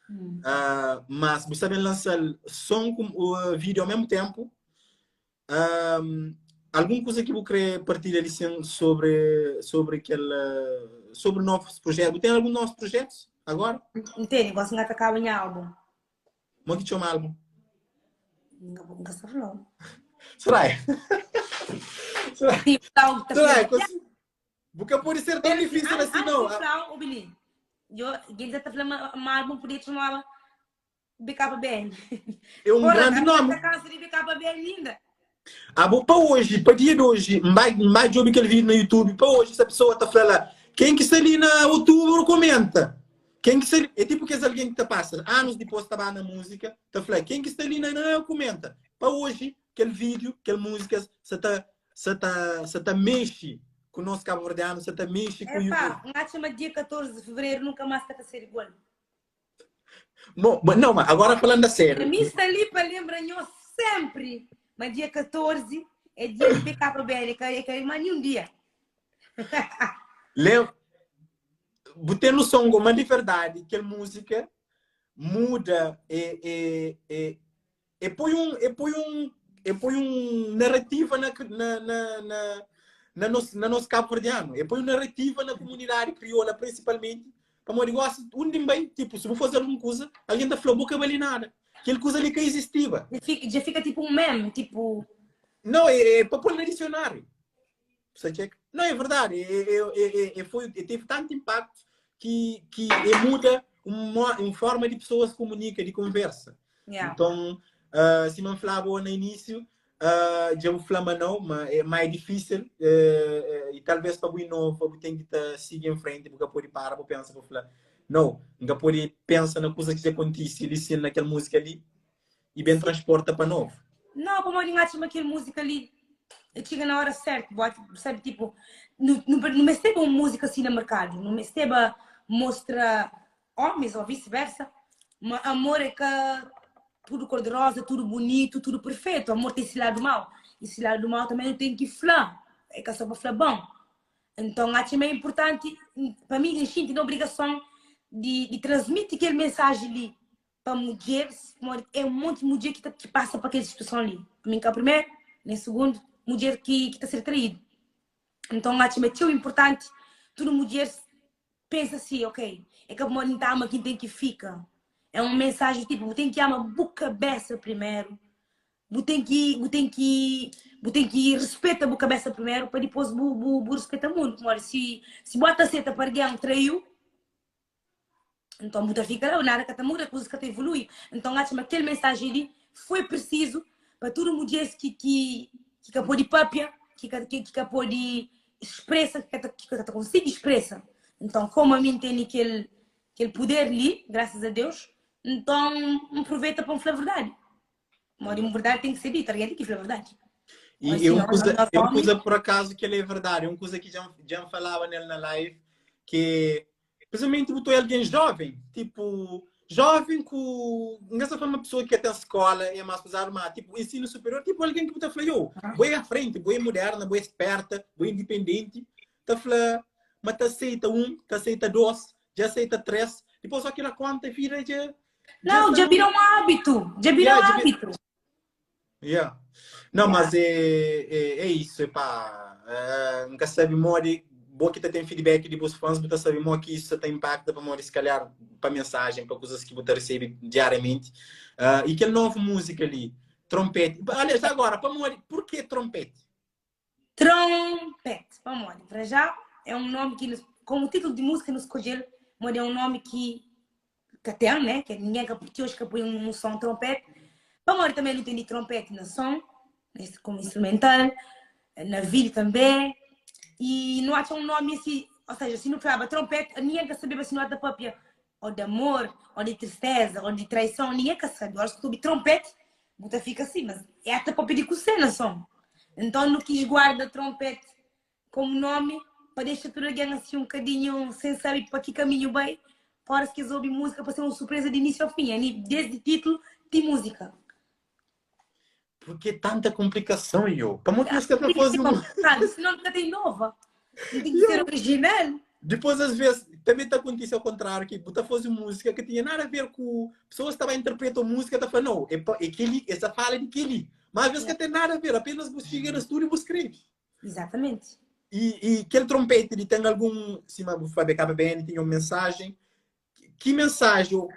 Hum. Uh, mas você sabe lançar som com o vídeo ao mesmo tempo. Um, alguma coisa que eu queria partilhar assim, sobre sobre aquele sobre novos projetos? Tem algum novos projetos agora? Não tem, gosto de atacar o álbum. Como é que chama álbum? Nunca se falou. Será? Será? Será? Porque pode ser tão difícil assim, não. Eu, ele já está falando, um álbum podia chamar BKBN. É um grande nome. Casa de BKBN linda. Ah, bom, para hoje, para dia de hoje, mais, mais de aquele vídeo no YouTube, para hoje, essa pessoa está falando, quem que está ali na outubro comenta. Quem que está ali, é tipo que é alguém que te passa, anos depois está na música, está falando, quem que está ali na, na comenta. Para hoje, aquele vídeo, aquela música, você está você tá, você tá mexe com o nosso cabo-verdiano, você tá mexe com o YouTube. Não chama dia 14 de fevereiro, nunca mais está a ser igual. Bom, não, mas agora falando a sério. A mim está ali para lembrar sempre. Mas dia 14 é dia de BKBL, é que é mais nenhum dia. Lembra, botei noção, mas de verdade, que a música muda e, e, e, e põe um, e põe um, e põe um narrativa na, na, na, na, na nosso, na nosso cabo-verdiano, e põe uma narrativa na comunidade crioula, principalmente, para morrer gosta, um bem, tipo, se vou fazer alguma coisa, alguém da falou, boca vale nada. Aquele coisa ali que existia. Já fica, já fica tipo um meme, tipo... Não, é, é para pôr no dicionário. Você checa? Não, é verdade. É, é, é, foi, teve tanto impacto que, que muda uma, uma forma de pessoas se comunica, de conversa. Yeah. Então, uh, se não falava no início, uh, já vou falar não, mas é mais difícil uh, e talvez para o novo, tem que tá, seguir em frente, porque pode parar, vou pensar, vou falar. Não, nunca pode pensar na coisa que já acontece ali, naquela música ali e bem transporta para novo. Não, como eu acho aquela música ali chega na hora certa, sabe, tipo, não, não, não me receba uma música assim no mercado, não me receba mostra homens ou vice-versa, mas amor é que tudo cor-de-rosa, tudo bonito, tudo perfeito, amor tem esse lado mau, esse lado mau também não tem que falar, é que é só para falar bom. Então, acho que é importante, para mim, a gente tem a obrigação de, de transmitir aquela mensagem ali para mulheres, é um monte de mulher que, tá, que passa para aquela situação ali. Para mim, que é o primeiro, nem segundo, mulher que está a ser traída. Então, acho que é importante, toda mulher pensa assim, ok, é que a mulher não ama quem tem que fica. É uma mensagem tipo, tem que amar a cabeça primeiro, tem que, tem que, tem que respeitar a cabeça primeiro para depois bu, bu, bu respeitar muito. Mas se, se bota seta para alguém traiu, então muda fica lá, nada que tá muda, coisa que tá evolui. Então acho que aquela mensagem ali foi preciso para todo mulher que que que pode papia, que que que pode expressa, que que que consegue expressa. Então como a mim tem aquele aquele poder ali, graças a Deus, então aproveita para falar a verdade. Mas uma verdade tem que ser dita, alguém tem que falar a verdade. E é uma coisa, é uma coisa por acaso que ele é verdade, é uma coisa que já, já falava nele na live, que principalmente botou alguém jovem, tipo, jovem com. Não é só uma pessoa que até escola é mais pesado, mas tipo, ensino superior, tipo alguém que tá falando, eu, boa à frente, boa moderna, boa esperta, boa independente, tá falando. ma ta aceita um, ta aceita dos, dja aceita tres, dipôs ó ki da conta vida dja dja Não, sta já num vira um hábito. Já vira yeah, um dja vi- hábito. Yeah. Não, Yeah. mas é, é, é isso, epá. Uh, nunca sabe modi, bo que tá tem feedback de bons fãs, bo tá sabe mo que isso tá impacta para modi, se calhar, para mensagem, para coisas que bo tá recebe diariamente. Uh, e aquele novo música ali, trompete. Aliás, agora, para modi, por que trompete? Trompete. Vamos lá, para já é um nome que, nos, como título de música, nos escolher, mas é um nome que, que tem, né? Que ninguém que hoje que põe um, um som trompete. Vamos lá, também não tem de trompete na som, nesse, como instrumental, na vídeo também. E não acha um nome assim, ou seja, se não falava trompete, ninguém quer saber se não é da própria, ou de amor, ou de tristeza, ou de traição, ninguém quer saber. Eu acho que tu trompete, você fica assim, mas é até para pedir com cena som. Então não quis guarda trompete como nome para deixar tudo alguém assim um bocadinho sem saber para que caminho vai. Fora se quis ouvir música para ser uma surpresa de início ao fim, é desde título de música. Por que tanta complicação, yo? Para muito música para fazer um. Senão nunca tem nova. Não tem que ser original. Depois, às vezes, também está acontecendo ao contrário, que você fazer música que tinha nada a ver com... Pessoas também interpretam música, tá falando, não, é, é aquele, essa fala de aquele. Mas às vezes que não tem nada a ver, apenas você chega no estúdio e você escreve. Exatamente. E, e aquele trompete, ele tem algum... Se o BKBN tinha uma mensagem, que mensagem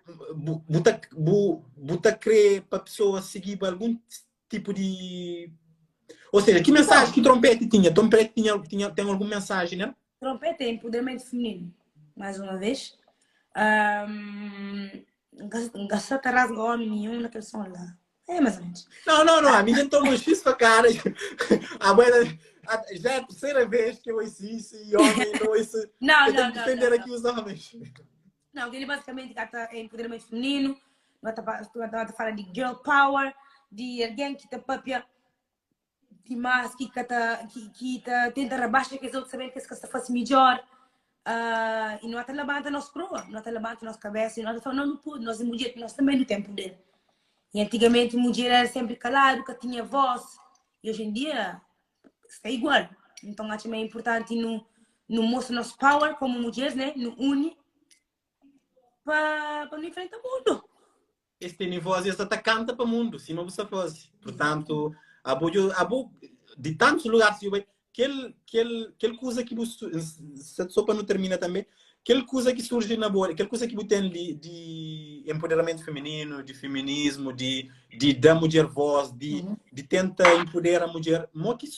você crê para a pessoa seguir algum tipo de... Ou seja, que mensagem que trompete tinha? Trompete tinha, tinha, tem alguma mensagem, né? Trompete é empoderamento feminino, mais uma vez. Um, não rasga homem nenhum naquele som lá. É, mais ou menos. Não, não, não. A minha então no X para cara. A buena, já é a terceira vez que eu ouço isso e homem não ouço. Não, eu não, tenho que não, defender não, aqui os homens. Não, ele basicamente é empoderamento feminino. Não fala de girl power, de alguém que tá papia demais, que, que, que, que tá, tenta rebaixar que os outros sabem que esse faz melhor. Uh, e não até levanta nossa proa, não até levanta nossa cabeça, e não até não, não pode, nós, mulher, nós também não temos poder. E antigamente mulher era sempre calada, nunca tinha voz. E hoje em dia está igual. Então acho que é importante no, no mostrar nosso power como mulheres, né? No une para não enfrentar o mundo. Este tem voz, esse até canta para o mundo, se não você fosse. Portanto, a bo, de tantos lugares, aquele, aquele, aquele coisa que você, só para não terminar também, aquele coisa que surge na bolha, aquele coisa que você tem de, de empoderamento feminino, de feminismo, de, de dar mulher voz, de, uhum. de tentar empoderar a mulher, mo que,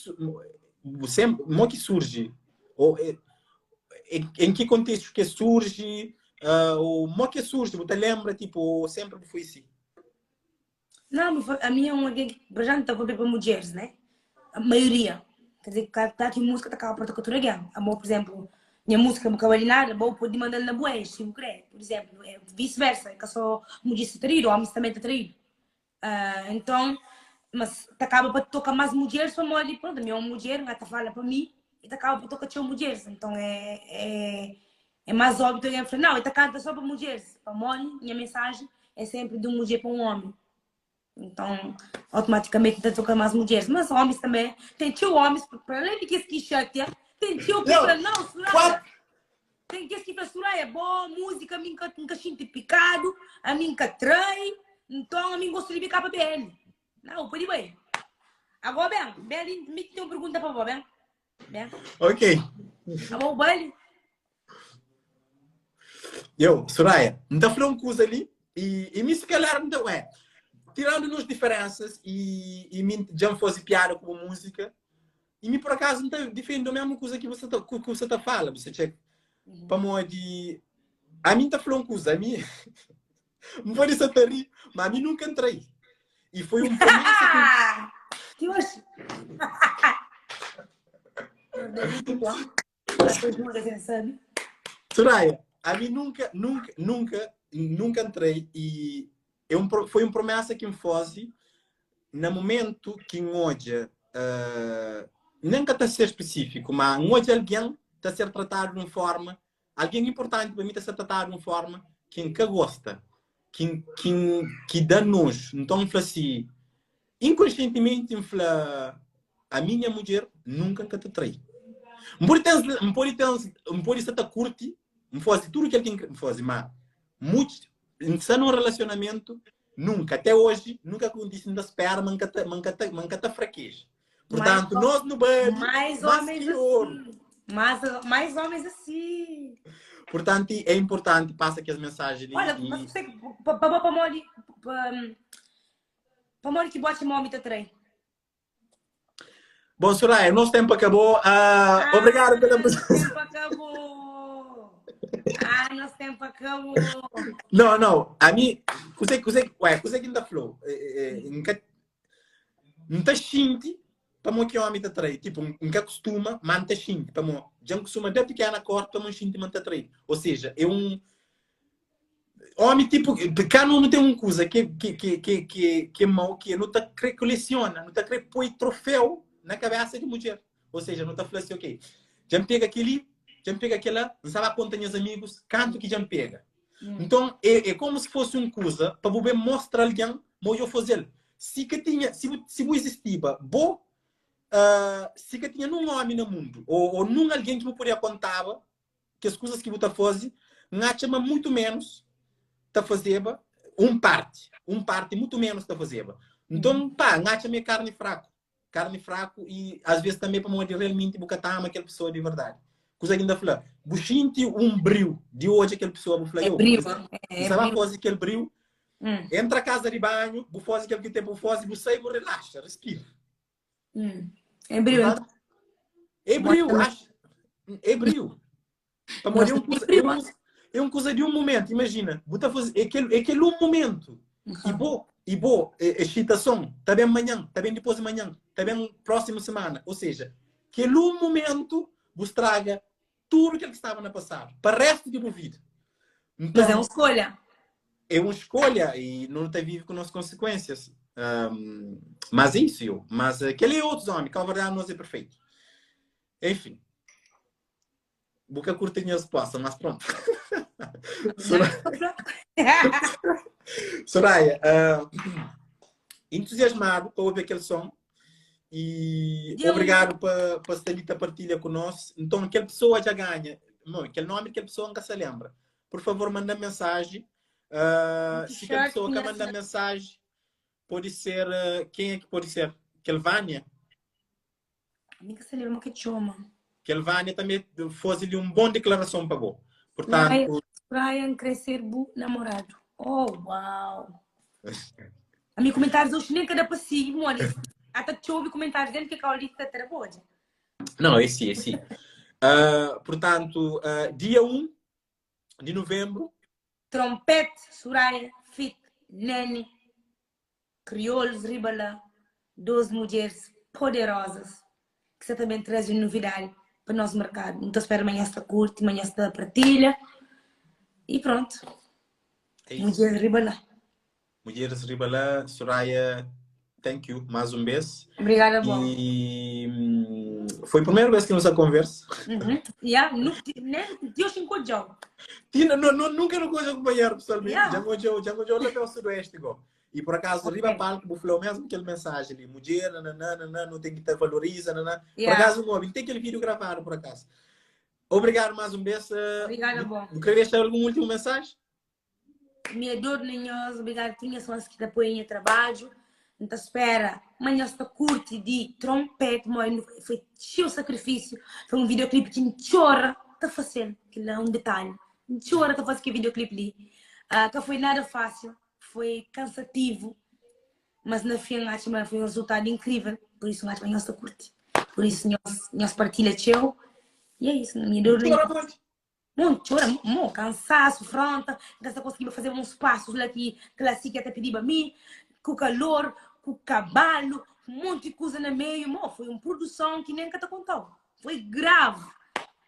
sempre, mo que surge? Ou, em, em que contexto que surge? Uh, ou mo que surge? Você lembra, tipo, ou sempre foi assim? Não, a minha é uma que já não está para mulheres, né? A maioria. Quer dizer, tá aqui música tá acaba para tocar alguém. Amor, por exemplo, minha música não acaba de nada, vou poder mandar na boa, se eu querer, por exemplo, é vice-versa, é que só mulher se trair, homem também está traído. Uh, então, mas tá acaba para tocar mais mulheres, para morrer, pronto, a minha mulher, ela tá fala para mim, e tá acaba para tocar tinha mulheres, então é, é, é mais óbvio que alguém fala, não, ele tá canta só para mulheres, para morrer, minha mensagem é sempre de uma mulher para um homem. Então, automaticamente tá tocando mais mulheres, mas homens também. Tem tio homens, para além de que esse que chateia, tem tio que fala, não, Soraya. Tem que esse que fala, Soraya, boa música, a mim nunca sinto picado, a mim nunca trai, então a mim gosto de ficar para BN. Não, pode bem. Agora, bem, bem, me tem uma pergunta para você, bem? Bem? Ok. Agora, bem. Eu, Soraya, não está falando coisa ali e, e me se calhar, não é. Tirando-nos diferenças e, e me já fosse piada com música e me por acaso não tá defendo a mesma coisa que você tá, que você tá fala você check uhum. para de a mim tá falando coisa a mim não pode ser rir mas a mim nunca entrei e foi um promessa que hoje Soraya a mim nunca nunca nunca nunca entrei e é um, foi uma promessa que me fosse no momento que hoje uh, nem que está a ser específico, mas hoje alguém está a ser tratado de uma forma, alguém importante para mim está a ser tratado de uma forma que nunca gosta, que, que, que dá nojo. Então, eu assim, inconscientemente, eu falo, a minha mulher nunca te trai. N pode ten, N pode ten, N pode sta ta kurti, N faze tudu kel ki N kre N faze, ma much, N sta num relacionamento, nunka, até hoje, nunka kontise N ta spera ma N ka ta, ma N ka ta, ma N ka ta frakeja. Mais, Portanto, nós nu bebe mais más homens ki oru. assim. Mais, mais homens assim. Portanto, é importante passa aquelas mensagens ali Olha, mas e você, pa, pa, pa, modi, pa, pa modi que bote homem te trai. Bom, Soraya, o nosso tempo acabou. Ah, obrigado pela Ah, nosso presença. tempo acabou. Ah, nosso tempo acabou. Não, não. A mim, você, você, ué, você que ainda falou. Eh, eh, nunca, nunca xinte para mo que homem tá trai. Tipo, nunca costuma, mas nunca xinte para mo. Já costuma da pequena corte para mo xinte, mas tá trai. Ou seja, é um homem tipo, cá não, não tem um coisa que que que que que que é mau que não tá cre coleciona, não tá cre põe troféu na cabeça de mulher. Ou seja, não tá falando assim, ok, já me pega aquele, já me pega aquela, não sabe a conta meus amigos, canto que já me pega. Então, é, é como se fosse um coisa para você mostrar alguém, mas eu fazer. Se que tinha, se se existia, bo, uh, se que tinha num homem no mundo, ou, ou num alguém que me podia contar que as coisas que você faz, não chama muito menos tá fazendo um parte, um parte muito menos tá fazendo. Então, pá, não chama carne fraco, carne fraco e às vezes também para morrer realmente você tá ama aquela pessoa de verdade. Coisa que ainda fala, você um brilho de hoje aquela pessoa, você fala, É eu, brilho. você É vai brilho. fazer aquele brilho, Hum, entra a casa de banho, você faz aquele que tempo faz, você sai, você relaxa, respira. hum. É brilho, então. Portanto, é brilho, acho, é brilho. Para morrer é um coisa, é um coisa, é um coisa de um momento, imagina. Você fazer, é aquele, é aquele um momento. E bo, e bo, é, excitação, tá bem amanhã, tá bem depois de amanhã, tá bem próxima semana. Ou seja, aquele um momento vos traga tudo aquilo que estava no passado, para o resto de sua vida. Mas é Então, uma escolha. é uma escolha e não te vive com as consequências. Um, mas é isso, eu. Mas aquele é outros homens, que a verdade não é perfeito. Enfim. Boca curta minha resposta, mas pronto. Soraya, Soraya uh, entusiasmado para ouvir aquele som e Deu. obrigado para para estar ali a partilha conosco. Então, aquela pessoa já ganha. Não, aquele nome que a pessoa nunca se lembra. Por favor, manda mensagem. Uh, se aquela pessoa quer mandar mensagem, pode ser. Uh, quem é que pode ser? Kelvânia? Nunca se lembra que chama. Kelvânia também fez-lhe uma boa declaração para você. Portanto, Brian crescer bu namorado. Oh, uau. A mim comentários hoje nem cada passivo, mano. Até te ouvi comentários dentro que a Caolita tá trabalha. Não, é sim, é sim. Uh, portanto, uh, dia 1 de novembro. Trompete, Soraya, Fit, Nene, Crioulos, Ribala, 12 mulheres poderosas que você também trazem novidade para o nosso mercado. Então espero amanhã esta curte, amanhã esta partilha e pronto. É isso. Mulheres Ribala. Mulheres Ribala, Soraya, thank you, mais um beijo. Obrigada, bom. E hum, foi a primeira vez que nos conversa. Uhum. Yeah, nu- né? Deus encontrou. Tina, não, não, nunca não conheço companheiro pessoalmente. Yeah. Já conheceu, já conheceu lá pelo Sudoeste, igual. E por acaso, Ok. riba palco, buflou mesmo aquele mensagem ali. Mulher, nananã, nanã, não tem que ter valoriza, nananã. Por Yeah. acaso, um homem, tem aquele vídeo gravado, por acaso. Obrigado mais um beijo. Obrigada, bom. Não queria deixar alguma última mensagem? Minha dor ninhosa, obrigada tinha só que te apoiem em trabalho. Então espera, amanhã está curte de trompete, mãe, foi cheio sacrifício. Foi um videoclipe que me chora, tá fazendo, que não é um detalhe. Me chora tá fazendo que videoclipe ali. Ah, que foi nada fácil, foi cansativo, mas na fim acho que foi um resultado incrível. Por isso acho que nós está curte. Por isso nós nós partilha teu. E é isso, minha dor. Chora muito. Muito, chora, muito, cansaço, fronta, não conseguia fazer uns passos lá que classica até pedir para mim, com o calor, com o cavalo, um monte de coisa no meio, mo, foi uma produção que nem te contou. Foi grave.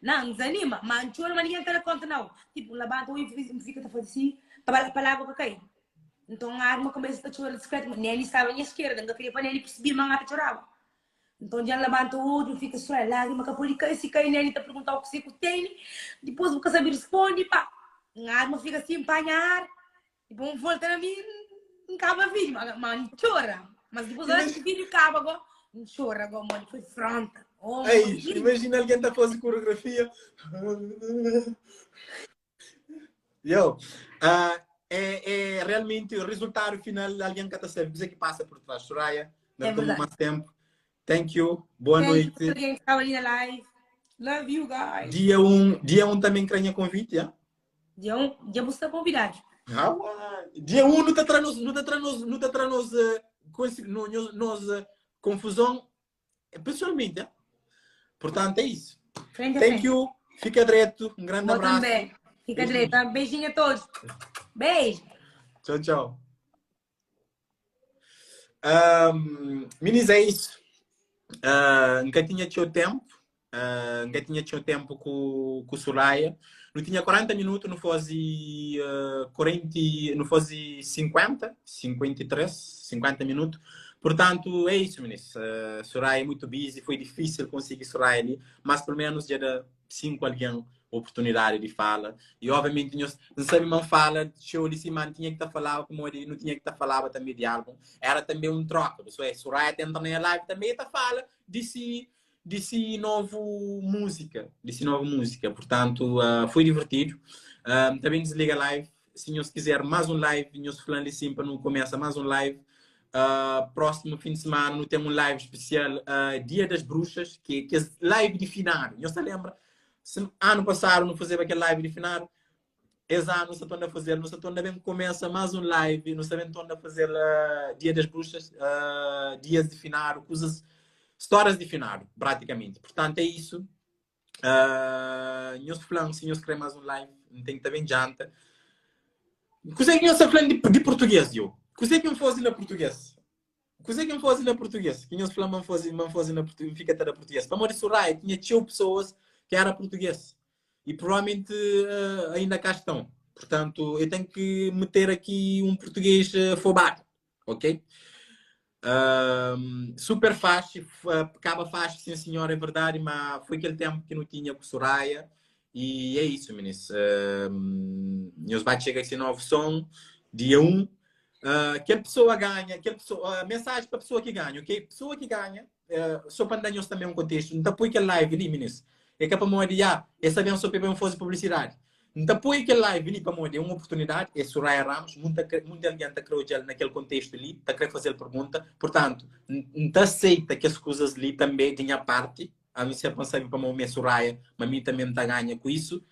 Não, desanima, mas chora, mas ninguém te conta não. Tipo, levanta e fica a fazer assim, para para a água que cai. Então a arma começa a chorar discreto, mas nem estava à minha esquerda, não queria para ele perceber, mas ela chorava. Então já levanta o olho, fica só a lágrima, que a polícia se cai nele, tá perguntar o que você tem, depois o sabe responde, pá. A arma fica assim, empanhar, depois volta a mim, não acaba vídeo, mas, mas chora. Mas depois antes que o vídeo acaba, agora, não chora, agora, mano, foi fronta. Oh, Ei, imagina alguém tá fazendo coreografia. Yo, ah, é, é realmente o resultado final, alguém que tá sabe, o que passa por trás. Soraya, não É tomo verdade. mais tempo. Thank you, boa Thank you noite. para quem estava ali na live. Love you guys. Dia 1, um, dia 1 um também cranha convite, yeah? Dia 1, um, dia você convidado. Ah, uai. Dia 1 um, não tá traz não tá traz não tá traz nos, nos, eh, confusão eh, pessoalmente, yeah? Portanto, é isso. Frente a Thank frente. you. Fica direto. Um grande Vou abraço. também. Fica direito. Um beijinho a todos. Beijo. Tchau, tchau. Um, Minis, é isso. Uh, nunca tinha tido tempo. Uh, nunca tinha tido tempo com, com Soraya. Não tinha 40 minutos, não fosse uh, 40, não fosse 50, 53, 50 minutos. Portanto, é isso, meninos. Uh, Soraya é muito busy, foi difícil conseguir Soraya ali, mas pelo menos já dá cinco alguém oportunidade de fala. E obviamente, nós não sabe não fala, show de cima, tinha que estar tá falando, como ele não tinha que estar tá falando também de álbum. Era também um troca. Pessoal, Soraya tenta na live também tá fala desse desse novo música, desse novo música. Portanto, uh, foi divertido. Um, também desliga a live. Se nós quiser mais um live, nós falando assim para não começa mais um live. Uh, próximo fim de semana não tem um live especial uh, Dia das Bruxas, que, que é live de finado. Nós se lembra? Se ano passado não fazia aquele live de finado, esse ano não se torna a fazer, não se torna bem começa mais um live, não se torna a fazer uh, Dia das Bruxas, uh, dias de finado, coisas, histórias de finado, praticamente. Portanto, é isso. Uh, nós falamos, se nós queremos mais um live, não tem que também janta. Coisa que nós falando de, de português, eu. Coisa que eu fosse na português. Coisa que eu fosse na português. Que nós falamos, fosse, não fosse na português, fica até na português. Para morrer Soraya, tinha tinha pessoas que era português. E provavelmente uh, ainda cá estão. Portanto, eu tenho que meter aqui um português uh, fobado, ok? Um, super fácil, acaba fácil, sim senhora, é verdade, mas foi aquele tempo que não tinha com Soraya e é isso, meninos. Um, nós vai chegar esse novo som, dia 1. Um. Uh, aquela pessoa ganha, aquela pessoa, uh, mensagem para a pessoa que ganha, ok? Pessoa que ganha, uh, só para dar também um contexto, não apoio aquele live ali, meninos. É que para morrer, ah, essa benção para fazer publicidade. Não apoio aquele live ali para morrer, é uma oportunidade, é Soraya Ramos, muita, muita alguém está querendo naquele contexto ali, está querendo fazer pergunta, portanto, não aceita que as coisas ali também, de minha parte, a mim se pensar para morrer Soraya, mas a mim também está ganha com isso,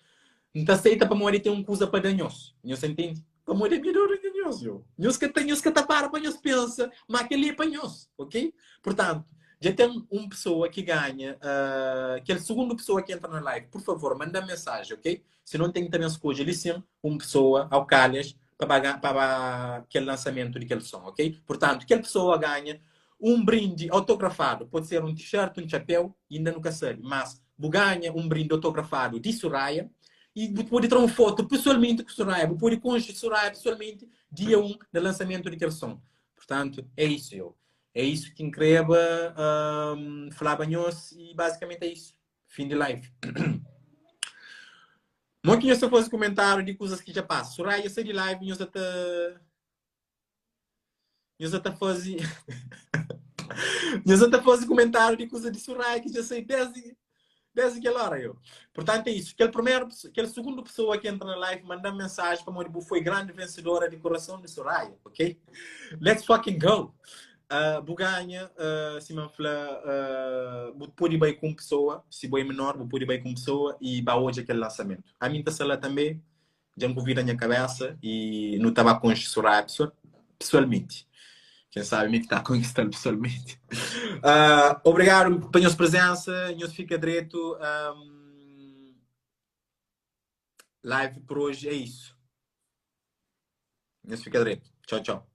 não aceita para morrer tem um coisa para danhos, não se entende? Para morrer melhor nós, eu. Nós que tem, nós que tá para, para nós pensa, mas aquele é para nós, ok? Portanto, já tem uma pessoa que ganha, uh, aquele segundo pessoa que entra na live, por favor, manda mensagem, ok? Se não tem também escolha ali sim, uma pessoa ao calhas para pagar para aquele lançamento daquele som, ok? Portanto, aquela pessoa ganha um brinde autografado, pode ser um t-shirt, um chapéu, ainda nunca sabe, mas ganha um brinde autografado de Soraya e pode tirar uma foto pessoalmente com Soraya, pode conhecer Soraya pessoalmente dia 1 do lançamento daquele som. Portanto, é isso, eu. É isso que increba, um, falar nós e basicamente é isso. Fim de live. Muito que fazer comentário de coisas que já passam. Soraya, sai de live, nós até. Nós até fazer. Nós até fazer comentário de coisa de Soraya que já sei desde, desde aquela hora. Eu. Portanto, é isso. Aquele primeiro, aquele segundo pessoa que entra na live manda mensagem para Moribu foi grande vencedora de coração de Soraya, ok? Let's fucking go! Uh, Buganha, uh, se me fala, uh, pode ir com pessoa, se boi menor, pode ir com pessoa e ba hoje aquele lançamento. A minha sala também, já me convida a minha cabeça e não estava com Soraya pessoalmente. Quem sabe me que está conquistando pessoalmente. Uh, obrigado pela sua presença, nós fica direito. Um, live por hoje é isso. Nós fica direito. Tchau, tchau.